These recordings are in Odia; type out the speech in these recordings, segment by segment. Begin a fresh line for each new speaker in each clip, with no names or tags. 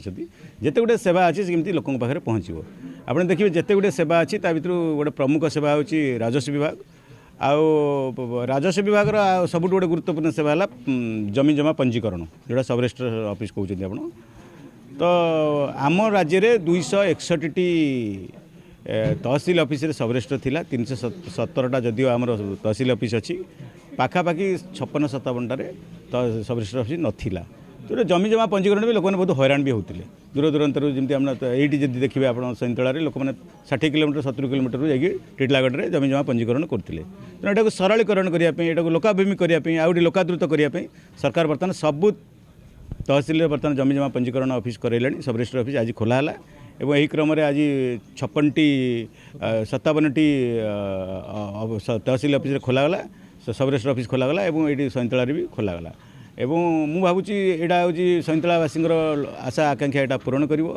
ଅଛନ୍ତି, ଯେତେ ଗୁଡ଼ିଏ ସେବା ଅଛି, ସେ କେମିତି ଲୋକଙ୍କ ପାଖରେ ପହଞ୍ଚିବ। ଆପଣ ଦେଖିବେ, ଯେତେ ଗୁଡ଼ିଏ ସେବା ଅଛି, ତା ଭିତରୁ ଗୋଟେ ପ୍ରମୁଖ ସେବା ହେଉଛି ରାଜସ୍ୱ ବିଭାଗ। ଆଉ ରାଜସ୍ୱ ବିଭାଗର ଆଉ ସବୁଠୁ ଗୋଟେ ଗୁରୁତ୍ୱପୂର୍ଣ୍ଣ ସେବା ହେଲା ଜମି ଜମା ପଞ୍ଜୀକରଣ, ଯେଉଁଟା ସବ୍ ରେଜିଷ୍ଟ୍ରାର ଅଫିସ୍ କହୁଛନ୍ତି ଆପଣ। ତ ଆମ ରାଜ୍ୟରେ 261ଟି ତହସିଲ ଅଫିସରେ ସବ୍ ରେଜିଷ୍ଟ୍ରାର ଥିଲା। 317ଟା ଯଦିଓ ଆମର ତହସିଲ ଅଫିସ୍ ଅଛି, ପାଖାପାଖି 56 57ଟାରେ ତ ସବ୍ ରେଜିଷ୍ଟ୍ରାର ଅଫିସ୍ ନଥିଲା। ତେଣୁ ଜମି ଜମା ପଞ୍ଜୀକରଣ ବି ଲୋକମାନେ ବହୁତ ହଇରାଣ ବି ହେଉଥିଲେ ଦୂର ଦୂରାନ୍ତରୁ। ଯେମିତି ଆମର ଏଇଠି ଯଦି ଦେଖିବେ ଆପଣ, ସଇଁତଳାରେ ଲୋକମାନେ 60 କିଲୋମିଟର, 70 କିଲୋମିଟରରୁ ଯାଇକି ଟିଟଲାଗଡ଼ରେ ଜମି ଜମା ପଞ୍ଜୀକରଣ କରୁଥିଲେ। ତେଣୁ ଏଟାକୁ ସରଳୀକରଣ କରିବା ପାଇଁ, ଏଟାକୁ ଲୋକାଭିମୁଖୀ କରିବା ପାଇଁ, ଆଉ ଗୋଟେ ଲୋକାଦୃତ କରିବା ପାଇଁ ସରକାର ବର୍ତ୍ତମାନ ସବୁ ତହସିଲରେ ବର୍ତ୍ତମାନ ଜମି ଜମା ପଞ୍ଜୀକରଣ ଅଫିସ୍ କରାଇଲେଣି। ସବ୍ ରେଜିଷ୍ଟ୍ରାର ଅଫିସ୍ ଆଜି ଖୋଲା ହେଲା ଏବଂ ଏହି କ୍ରମରେ ଆଜି 56ଟି, 57ଟି ତହସିଲ ଅଫିସରେ ଖୋଲାଗଲା, ସବ୍ ରେଜିଷ୍ଟ୍ରାର ଅଫିସ୍ ଖୋଲାଗଲା ଏବଂ ଏଇଠି ସଇଁତଳାରେ ବି ଖୋଲାଗଲା। ଏବଂ ମୁଁ ଭାବୁଛି ଏଇଟା ହେଉଛି ସଇଁତଳାବାସୀଙ୍କର ଆଶା ଆକାଂକ୍ଷା ଏଇଟା ପୂରଣ କରିବ।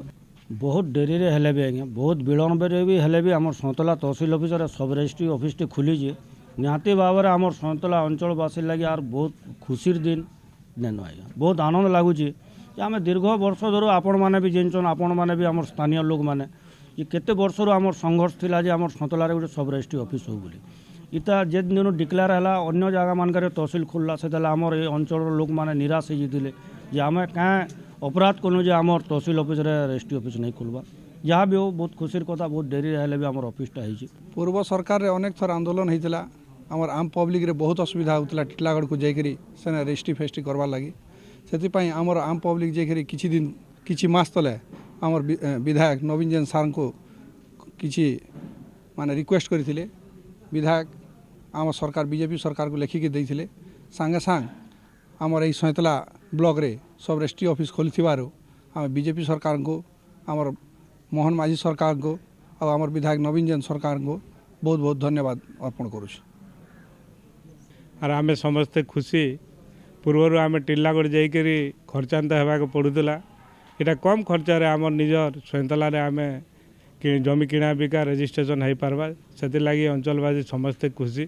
ବହୁତ ଡେରିରେ ହେଲେ ବି ଆଜ୍ଞା, ବହୁତ ବିଳମ୍ବରେ ବି ହେଲେ ବି ଆମର ସନ୍ତଲା ତହସିଲ ଅଫିସରେ ସବ୍ ରେଜିଷ୍ଟ୍ରି ଅଫିସଟି ଖୋଲିছে। ନିହାତି ଭାବରେ ଆମର ସନ୍ତଲା ଅଞ୍ଚଳବାସୀ ଲାଗି ଆର୍ ବହୁତ ଖୁସିର ଦିନ ନେନ ଆଜ୍ଞା। ବହୁତ ଆନନ୍ଦ ଲାଗୁଛି ଯେ ଆମେ ଦୀର୍ଘ ବର୍ଷ ଧରୁ, ଆପଣମାନେ ବି ଜାଣିଛନ୍, ଆପଣମାନେ ବି ଆମର ସ୍ଥାନୀୟ ଲୋକମାନେ, ଯେ କେତେ ବର୍ଷରୁ ଆମର ସଂଘର୍ଷ ଥିଲା ଯେ ଆମର ସନ୍ତଲାରେ ଗୋଟେ ସବ୍ ରେଜିଷ୍ଟ୍ରି ଅଫିସ୍ ହଉ ବୋଲି। ଇଟା ଯେନ୍ ଦିନୁ ଡିକ୍ଲେୟାର ହେଲା, ଅନ୍ୟ ଜାଗାମାନଙ୍କରେ ତହସିଲ ଖୋଲିଲା, ସେତେବେଳେ ଆମର ଏ ଅଞ୍ଚଳର ଲୋକମାନେ ନିରାଶ ହେଇଯାଇଥିଲେ ଯେ ଆମେ କାଁ ଅପରାଧ କଲୁ ଯେ ଆମର ତହସିଲ ଅଫିସରେ ରେଜିଷ୍ଟ୍ରି ଅଫିସ୍ ନେଇ ଖୋଲବା। ଯାହା ବି ହଉ, ବହୁତ ଖୁସିର କଥା, ବହୁତ ଡେରିରେ ହେଲେ ବି ଆମର ଅଫିସଟା ହେଇଛି।
ପୂର୍ବ ସରକାରରେ ଅନେକ ଥର ଆନ୍ଦୋଳନ ହେଇଥିଲା। ଆମର ଆମ ପବ୍ଲିକରେ ବହୁତ ଅସୁବିଧା ହେଉଥିଲା ଟିଟଲାଗଡ଼କୁ ଯାଇକରି ସେନେ ରେଜିଷ୍ଟ୍ରି ଫେଷ୍ଟ୍ରି କରବାର୍ ଲାଗି। ସେଥିପାଇଁ ଆମର ଆମ ପବ୍ଲିକ ଯାଇକରି କିଛି ଦିନ, କିଛି ମାସ ତଲେ ଆମର ବିଧାୟକ ନବୀନ ଜୈନ ସାର୍ଙ୍କୁ କିଛି ମାନେ ରିକ୍ୱେଷ୍ଟ କରିଥିଲେ। ବିଧାୟକ ଆମ ସରକାର, ବିଜେପି ସରକାରକୁ ଲେଖିକି ଦେଇଥିଲେ। ସାଙ୍ଗେ ସାଙ୍ଗେ ଆମର ଏଇ ସଇଁତଲା ବ୍ଲକରେ ସବ୍ ରେଜିଷ୍ଟ୍ରି ଅଫିସ୍ ଖୋଲିଥିବାରୁ ଆମେ ବିଜେପି ସରକାରଙ୍କୁ, ଆମର ମୋହନ ମାଝୀ ସରକାରଙ୍କୁ ଆଉ ଆମର ବିଧାୟକ ନବୀନ ଜୈନ ସରକାରଙ୍କୁ ବହୁତ ବହୁତ ଧନ୍ୟବାଦ ଅର୍ପଣ କରୁଛୁ।
ଆର୍ ଆମେ ସମସ୍ତେ ଖୁସି। ପୂର୍ବରୁ ଆମେ ଟିଟଲାଗଡ଼ ଯାଇକରି ଖର୍ଚ୍ଚାନ୍ତ ହେବାକୁ ପଡ଼ୁଥିଲା। ଏଇଟା କମ୍ ଖର୍ଚ୍ଚରେ ଆମର ନିଜର ସଇଁତଲାରେ ଆମେ ଜମି କିଣା ବିକା ରେଜିଷ୍ଟ୍ରେସନ୍ ହେଇପାରବା, ସେଥିଲାଗି ଅଞ୍ଚଳବାସୀ ସମସ୍ତେ ଖୁସି।